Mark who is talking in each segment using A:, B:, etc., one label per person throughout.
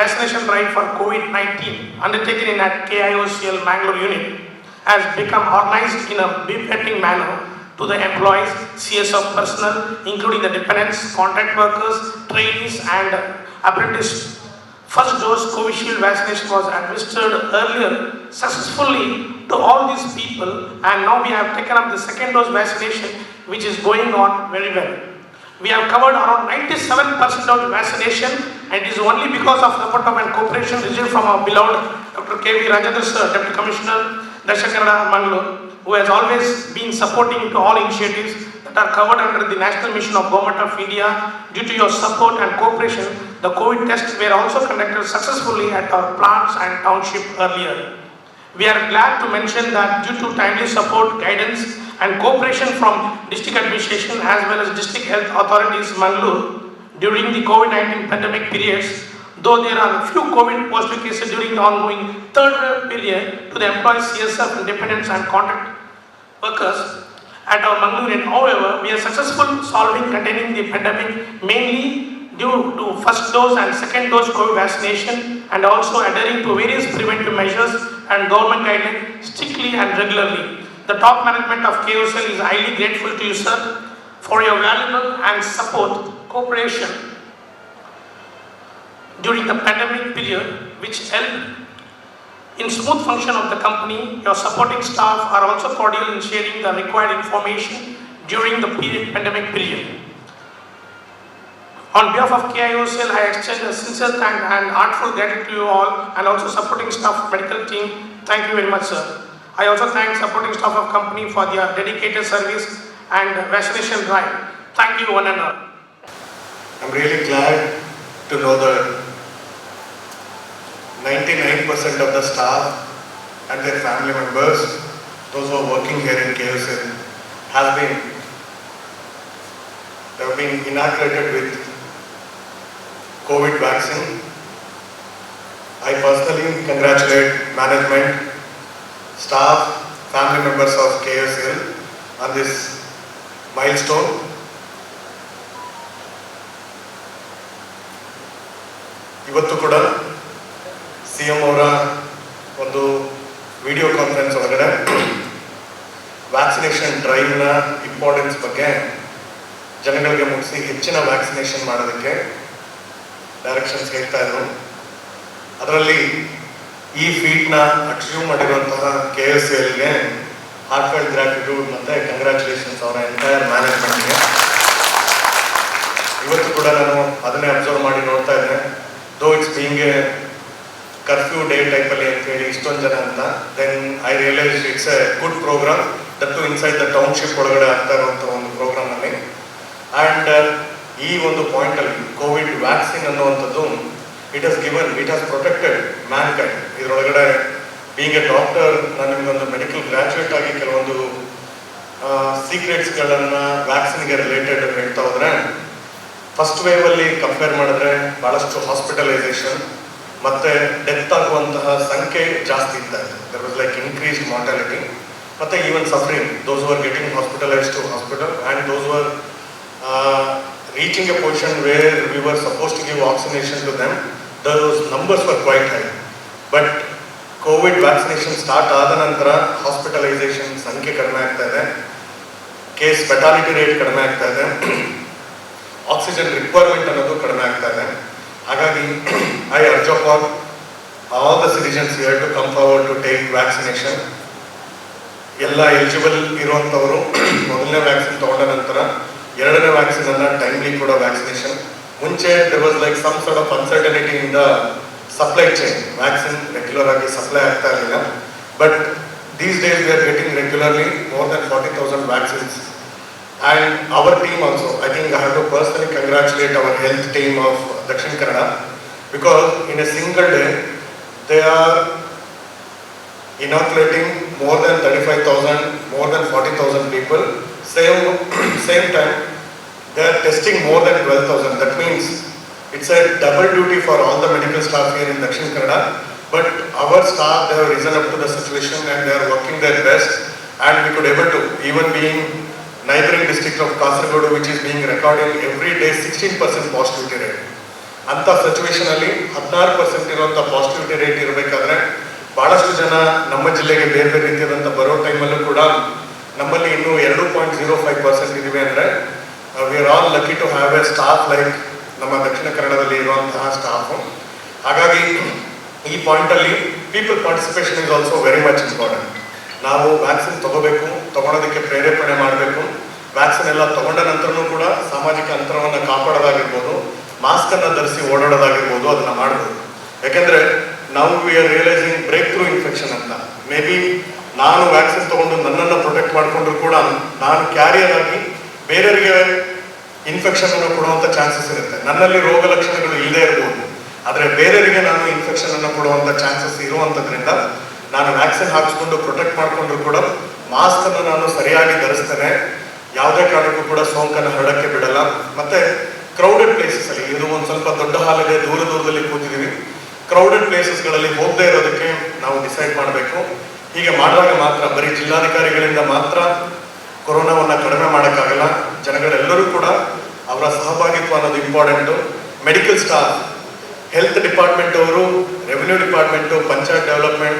A: vaccination drive for COVID-19 undertaken in at KIOCL Mangalore unit has become organized in a befitting manner to the employees, CSO personnel, including the dependents, contract workers, trainees and apprentices. First dose Covishield vaccination was administered earlier successfully to all these people, and now we have taken up the second dose vaccination, which is going on very well. We have covered around 97% of vaccination, and it is only because of support of and cooperation received from our beloved Dr. K.V. Rajendra sir, Deputy Commissioner, Dakshina Kannada, Mangalore, who has always been supporting to all initiatives that are covered under the National Mission of Government of India. Due to your support and cooperation, the COVID tests were also conducted successfully at our plants and township earlier. We are glad to mention that due to timely support, guidance and cooperation from district administration as well as district health authorities Mangalore during the COVID-19 pandemic periods, though there are few COVID positive cases during the ongoing third wave period to the employees, CSF, and dependents and contract workers at our Mangalore unit. However, we are successful solving containing the pandemic mainly due to first dose and second dose COVID vaccination and also adhering to various preventive measures and government guidelines strictly and regularly. The top management of KIOCL is highly grateful to you, sir, for your valuable and support, cooperation during the pandemic period, which helped in smooth function of the company. Your supporting staff are also cordial in sharing the required information during the pandemic period. On behalf of KIOCL, I extend a sincere thank and heartful gratitude to you all and also supporting staff, medical team. Thank you very much, sir. I also thank supporting staff of company for their dedicated service and vaccination drive. Thank you one and all.
B: I'm really glad to know that 99% of the staff and their family members, those who are working here in KIOCL, has been they have been inoculated with COVID vaccine. I personally congratulate management, staff, family members of KIOCL on this milestone. ಇವತ್ತು ಕೂಡ CM ಅವರ ಒಂದು video conference ಒಳಗಡೆ vaccination ಡ್ರೈವ್ನ importance ಬಗ್ಗೆ ಜನಗಳಿಗೆ ಮುಟ್ಟಿಸಿ ಹೆಚ್ಚಿನ vaccination ಮಾಡೋದಕ್ಕೆ directions ಹೇಳ್ತಾ ಇದ್ರು. ಅದರಲ್ಲಿ ಈ ಫೀಟ್ನ ಅಚೀವ್ ಮಾಡಿರುವಂತಹ ಕೆಐಒಸಿಎಲ್ಗೆ ಹಾರ್ಟ್ಫೆಲ್ಟ್ ಗ್ರಾಟಿಟ್ಯೂಡ್ ಮತ್ತು ಕಂಗ್ರ್ಯಾಚುಲೇಷನ್ಸ್ ಅವರ ಎಂಟೈರ್ ಮ್ಯಾನೇಜ್ಮೆಂಟ್ಗೆ. ಇವತ್ತು ಕೂಡ ನಾನು ಅದನ್ನೇ ಅಬ್ಸರ್ವ್ ಮಾಡಿ ನೋಡ್ತಾ ಇದ್ದೆ. Though it's being a curfew day ಟೈಪಲ್ಲಿ ಅಂತ ಹೇಳಿ ಇಷ್ಟೊಂದು ಜನ ಅಂತ, then I realise it's a good program, that too inside the township ಒಳಗಡೆ ಆಗ್ತಾ ಇರುವಂಥ ಒಂದು ಪ್ರೋಗ್ರಾಮಲ್ಲಿ. ಆ್ಯಂಡ್ ಈ ಒಂದು ಪಾಯಿಂಟಲ್ಲಿ ಕೋವಿಡ್ ವ್ಯಾಕ್ಸಿನ್ ಅನ್ನುವಂಥದ್ದು, it has protected mankind. ಇದರೊಳಗಡೆ ಬೀಯಿಂಗ್ ಎ ಡಾಕ್ಟರ್, ನಾನು ನಿಮಗೊಂದು ಮೆಡಿಕಲ್ ಗ್ರ್ಯಾಜುಯೇಟ್ ಆಗಿ ಕೆಲವೊಂದು ಸೀಕ್ರೆಟ್ಸ್ಗಳನ್ನು ವ್ಯಾಕ್ಸಿನ್ಗೆ ರಿಲೇಟೆಡ್ ಹೇಳ್ತಾ ಹೋದರೆ, ಫಸ್ಟ್ ವೇವಲ್ಲಿ ಕಂಪೇರ್ ಮಾಡಿದ್ರೆ ಭಾಳಷ್ಟು ಹಾಸ್ಪಿಟಲೈಸೇಷನ್ ಮತ್ತು ಡೆತ್ ಆಗುವಂತಹ ಸಂಖ್ಯೆ ಜಾಸ್ತಿ ಇತ್ತ. There was like increased mortality ಮತ್ತು even suffering, those are getting hospitalised to hospital and those are reaching a position where we were supposed to give vaccination to them, those numbers were quite high. But COVID vaccination start ಆದ ನಂತರ hospitalisation ಸಂಖ್ಯೆ ಕಡಿಮೆ ಆಗ್ತಾ ಇದೆ, case fatality rate ಕಡಿಮೆ ಆಗ್ತಾ ಇದೆ, oxygen requirement ಅನ್ನೋದು ಕಡಿಮೆ ಆಗ್ತಾ ಇದೆ. ಹಾಗಾಗಿ I urge for all the citizens here to come forward to take vaccination. ಎಲ್ಲ ಎಲಿಜಿಬಲ್ ಇರುವಂಥವರು ಮೊದಲನೇ ವ್ಯಾಕ್ಸಿನ್ ತಗೊಂಡ ನಂತರ ಎರಡನೇ ವ್ಯಾಕ್ಸಿನ್ ಅನ್ನ ಟೈಮ್ಲಿ ಕೂಡ ವ್ಯಾಕ್ಸಿನೇಷನ್. ಮುಂಚೆ there was like some sort of uncertainty in the supply chain. Vaccine regular ಆಗಿ supply ಆಗ್ತಾ ಇರಲಿಲ್ಲ, but these days we are getting regularly more than 40,000 vaccines. And our team also, I think I have to personally congratulate our health team of Dakshin Kannada, because in a single day they are inoculating more than 35,000, more than 40,000 people. Same time, they are testing more than 12,000. That means it's a double duty for all the medical staff here in Dakshin Kannada. But our staff, they have risen up to the situation and they are working their best. And we could able to, even being neighboring district of Kasaragod, which is being recording every day 16% positivity rate. ಅಂತ situation ಅಲ್ಲಿ 16% ಇರುವಂಥ positivity rate ಇರಬೇಕಾದ್ರೆ, ಬಹಳಷ್ಟು ಜನ ನಮ್ಮ ಜಿಲ್ಲೆಗೆ ಬೇರೆ ಬೇರೆ ರೀತಿಯಾದಂಥ ಬರೋ ಟೈಮಲ್ಲೂ ಕೂಡ ನಮ್ಮಲ್ಲಿ ಇನ್ನೂ 2.05% ಇದೀವಿ ಅಂದರೆ, we are all lucky to have a staff like ನಮ್ಮ ದಕ್ಷಿಣ ಕನ್ನಡದಲ್ಲಿ ಇರುವಂತಹ ಸ್ಟಾಫು. ಹಾಗಾಗಿ ಈ ಪಾಯಿಂಟಲ್ಲಿ people participation is also very much important. ನಾವು ವ್ಯಾಕ್ಸಿನ್ ತಗೋಬೇಕು, ತಗೊಳೋದಕ್ಕೆ ಪ್ರೇರೇಪಣೆ ಮಾಡಬೇಕು. ವ್ಯಾಕ್ಸಿನ್ ಎಲ್ಲ ತಗೊಂಡ ನಂತರನೂ ಕೂಡ ಸಾಮಾಜಿಕ ಅಂತರವನ್ನು ಕಾಪಾಡೋದಾಗಿರ್ಬೋದು, ಮಾಸ್ಕನ್ನು ಧರಿಸಿ ಓಡಾಡೋದಾಗಿರ್ಬೋದು, ಅದನ್ನು ಮಾಡ್ಬೋದು. ಯಾಕೆಂದರೆ ನಾವು we are realising break through infection ಅಂತ. ಮೇ ಬಿ ನಾನು ವ್ಯಾಕ್ಸಿನ್ ತಗೊಂಡು ನನ್ನನ್ನು ಪ್ರೊಟೆಕ್ಟ್ ಮಾಡಿಕೊಂಡ್ರು ಕೂಡ ನಾನು ಕ್ಯಾರಿಯರ್ ಆಗಿ ಬೇರೆಯವರಿಗೆ ಇನ್ಫೆಕ್ಷನ್ ಅನ್ನು ಕೊಡುವಂಥ ಚಾನ್ಸಸ್ ಇರುತ್ತೆ. ನನ್ನಲ್ಲಿ ರೋಗ ಲಕ್ಷಣಗಳು ಇಲ್ಲದೆ ಇರ್ಬೋದು, ಆದರೆ ಬೇರೆಯವರಿಗೆ ನಾನು ಇನ್ಫೆಕ್ಷನ್ ಅನ್ನು ಕೊಡುವಂಥ ಚಾನ್ಸಸ್ ಇರುವಂಥದ್ರಿಂದ, ನಾನು ವ್ಯಾಕ್ಸಿನ್ ಹಾಕಿಸ್ಕೊಂಡು ಪ್ರೊಟೆಕ್ಟ್ ಮಾಡಿಕೊಂಡ್ರು ಕೂಡ ಮಾಸ್ಕ್ ಅನ್ನು ನಾನು ಸರಿಯಾಗಿ ಧರಿಸ್ತೇನೆ, ಯಾವುದೇ ಕಾರಣಕ್ಕೂ ಕೂಡ ಸೋಂಕನ್ನು ಹರಡಕ್ಕೆ ಬಿಡಲ್ಲ. ಮತ್ತೆ ಕ್ರೌಡೆಡ್ ಪ್ಲೇಸಸ್ ಅಲ್ಲಿ, ಇದು ಒಂದು ಸ್ವಲ್ಪ ದೊಡ್ಡ ಹಾಲಿದೆ, ದೂರ ದೂರದಲ್ಲಿ ಕೂತಿದ್ದೀವಿ, ಕ್ರೌಡೆಡ್ ಪ್ಲೇಸಸ್ಗಳಲ್ಲಿ ಹೋಗದೆ ಇರೋದಕ್ಕೆ ನಾವು ಡಿಸೈಡ್ ಮಾಡಬೇಕು. ಹೀಗೆ ಮಾಡಿದಾಗ ಮಾತ್ರ, ಬರೀ ಜಿಲ್ಲಾಧಿಕಾರಿಗಳಿಂದ ಮಾತ್ರ ಕೊರೋನಾವನ್ನು ಕಡಿಮೆ ಮಾಡೋಕ್ಕಾಗಲ್ಲ. ಜನಗಳೆಲ್ಲರೂ ಕೂಡ ಅವರ ಸಹಭಾಗಿತ್ವ ಅನ್ನೋದು important. Medical staff, health department ಅವರು, revenue department, panchayat development,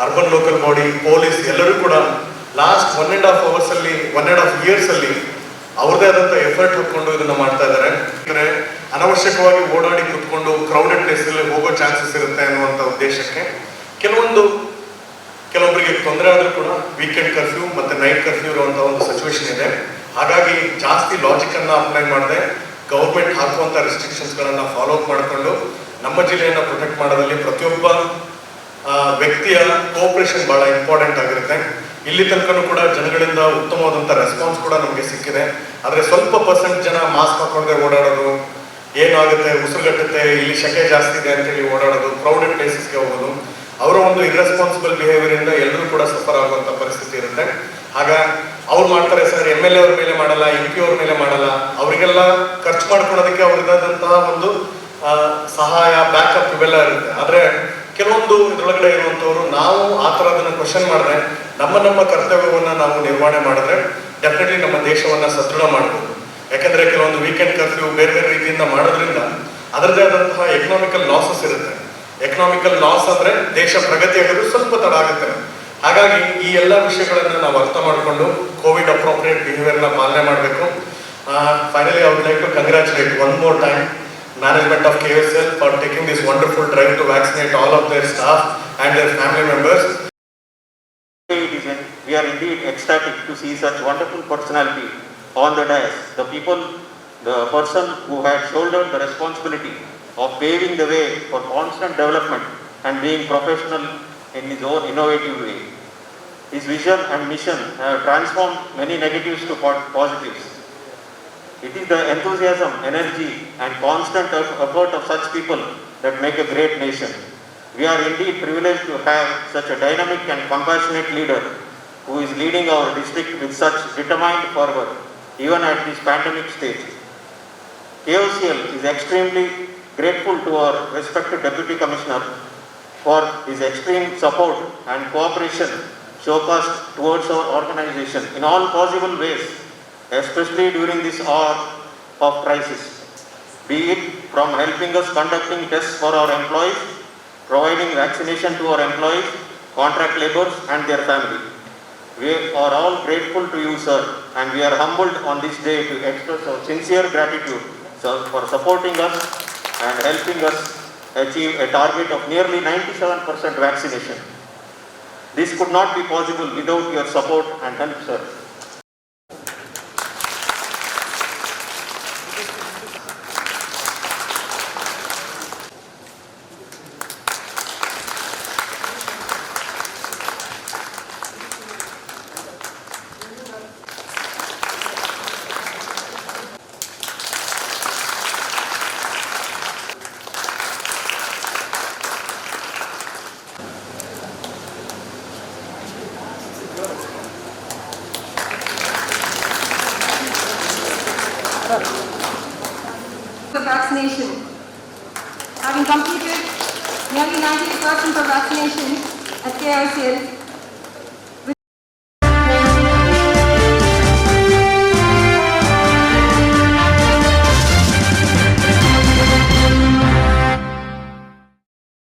B: urban local body, police ಎಲ್ಲರೂ ಕೂಡ ಲಾಸ್ಟ್ 1.5 ಅವರ್ಸ್ ಅಲ್ಲಿ, 1.5 ಇಯರ್ಸ್ ಅಲ್ಲಿ ಅವ್ರದ್ದೇ ಆದಂಥ ಎಫರ್ಟ್ ಹಾಕೊಂಡು ಇದನ್ನ ಮಾಡ್ತಾ ಇದ್ದಾರೆ. ಅಂದರೆ ಅನವಶ್ಯಕವಾಗಿ ಓಡಾಡಿ ಕುತ್ಕೊಂಡು ಕ್ರೌಡೆಡ್ ಪ್ಲೇಸಲ್ಲಿ ಹೋಗೋ ಚಾನ್ಸಸ್ ಇರುತ್ತೆ ಅನ್ನುವಂಥ ಉದ್ದೇಶಕ್ಕೆ ಕೆಲವೊಬ್ಬರಿಗೆ ತೊಂದರೆ ಆದರೂ ಕೂಡ ವೀಕೆಂಡ್ ಕರ್ಫ್ಯೂ ಮತ್ತು ನೈಟ್ ಕರ್ಫ್ಯೂ ಇರುವಂಥ ಒಂದು ಸಿಚುವೇಶನ್ ಇದೆ. ಹಾಗಾಗಿ ಜಾಸ್ತಿ ಲಾಜಿಕನ್ನು ಅಪ್ಲೈ ಮಾಡದೆ ಗೌರ್ಮೆಂಟ್ ಹಾಕುವಂಥ ರೆಸ್ಟ್ರಿಕ್ಷನ್ಸ್ಗಳನ್ನು ಫಾಲೋ ಅಪ್ ಮಾಡಿಕೊಂಡು ನಮ್ಮ ಜಿಲ್ಲೆಯನ್ನು ಪ್ರೊಟೆಕ್ಟ್ ಮಾಡೋದ್ರಲ್ಲಿ ಪ್ರತಿಯೊಬ್ಬ ವ್ಯಕ್ತಿಯ ಕೋಆಪ್ರೇಷನ್ ಭಾಳ ಇಂಪಾರ್ಟೆಂಟ್ ಆಗಿರುತ್ತೆ. ಇಲ್ಲಿ ತನಕನೂ ಕೂಡ ಜನಗಳಿಂದ ಉತ್ತಮವಾದಂಥ ರೆಸ್ಪಾನ್ಸ್ ಕೂಡ ನಮಗೆ ಸಿಕ್ಕಿದೆ. ಆದರೆ ಸ್ವಲ್ಪ ಪರ್ಸೆಂಟ್ ಜನ ಮಾಸ್ಕ್ ಹಾಕೊಂಡ್ರೆ ಓಡಾಡೋದು, ಏನಾಗುತ್ತೆ, ಉಸಿರುಗಟ್ಟುತ್ತೆ, ಇಲ್ಲಿ ಸೆಕೆ ಜಾಸ್ತಿ ಇದೆ ಅಂತೇಳಿ ಓಡಾಡೋದು, ಕ್ರೌಡೆಡ್ ಪ್ಲೇಸಸ್ಗೆ ಹೋಗೋದು, ಅವರ ಒಂದು ಇರ್ರೆಸ್ಪಾನ್ಸಿಬಲ್ ಬಿಹೇವಿಯರ್ ಇಂದ ಎಲ್ಲರೂ ಕೂಡ ಸಫರ್ ಆಗುವಂಥ ಪರಿಸ್ಥಿತಿ ಇರುತ್ತೆ. ಆಗ ಅವ್ರು ಮಾಡ್ತಾರೆ ಸರ್, ಎಮ್ಎಲ್ಎ ಅವ್ರ ಮೇಲೆ ಮಾಡಲ್ಲ, ಎಂಪಿ ಅವ್ರ ಮೇಲೆ ಮಾಡಲ್ಲ. ಅವರಿಗೆಲ್ಲ ಖರ್ಚು ಮಾಡ್ಕೊಳೋದಕ್ಕೆ ಅವ್ರದ್ದಾದಂತಹ ಒಂದು ಸಹಾಯ, ಬ್ಯಾಕಪ್ ಇವೆಲ್ಲ ಇರುತ್ತೆ. ಆದರೆ ಕೆಲವೊಂದು ಇದ್ರೊಳಗಡೆ ಇರುವಂಥವ್ರು, ನಾವು ಆ ಥರದನ್ನ ಕ್ವಶನ್ ಮಾಡಿದ್ರೆ, ನಮ್ಮ ನಮ್ಮ ಕರ್ತವ್ಯವನ್ನ ನಾವು ನಿರ್ವಹಣೆ ಮಾಡಿದ್ರೆ ಡೆಫಿನೆಟ್ಲಿ ನಮ್ಮ ದೇಶವನ್ನ ಸದೃಢ ಮಾಡ್ಬೋದು. ಯಾಕಂದ್ರೆ ಕೆಲವೊಂದು ವೀಕೆಂಡ್ ಕರ್ಫ್ಯೂ ಬೇರೆ ಬೇರೆ ರೀತಿಯಿಂದ ಮಾಡೋದ್ರಿಂದ ಅದರದ್ದೇ ಆದಂತಹ ಎಕನಾಮಿಕಲ್ ಲಾಸಸ್ ಇರುತ್ತೆ. ಎಕನಾಮಿಕಲ್ ಲಾಸ್ ಅಂದ್ರೆ ದೇಶ ಪ್ರಗತಿ ಆಗೋದು ಸ್ವಲ್ಪ ತಡ ಆಗುತ್ತೆ. ಹಾಗಾಗಿ ಈ ಎಲ್ಲ ವಿಷಯಗಳನ್ನ ನಾವು ಅರ್ಥ ಮಾಡಿಕೊಂಡು ಕೋವಿಡ್ ಅಪ್ರೋಪ್ರಿಯೇಟ್ ಬಿಹೇವಿಯರ್ನ ಪಾಲನೆ ಮಾಡಬೇಕು. Finally, I would like to congratulate one more time management of KSL for taking this wonderful drive to vaccinate all of their staff and their family members.
C: We are indeed ecstatic to see such wonderful personality on the dais. The people, the person who had shouldered the responsibility of paving the way for constant development and being professional in his own innovative way. His vision and mission have transformed many negatives to positives. It is the enthusiasm, energy, and constant effort of such people that make a great nation. We are indeed privileged to have such a dynamic and compassionate leader who is leading our district with such determined fervor, even at this pandemic stage. KOCL is extremely grateful to our respected Deputy Commissioner for his extreme support and cooperation showcased towards our organization in all possible ways, especially during this hour of crisis. Be it from helping us conducting tests for our employees, providing vaccination to our employees, contract laborers and their family. We are all grateful to you, sir, and we are humbled on this day to express our sincere gratitude, sir, for supporting us and helping us achieve a target of nearly 97% vaccination. This could not be possible without your support and help, sir.
D: The vaccination. Having completed nearly 98% of vaccination at KICL,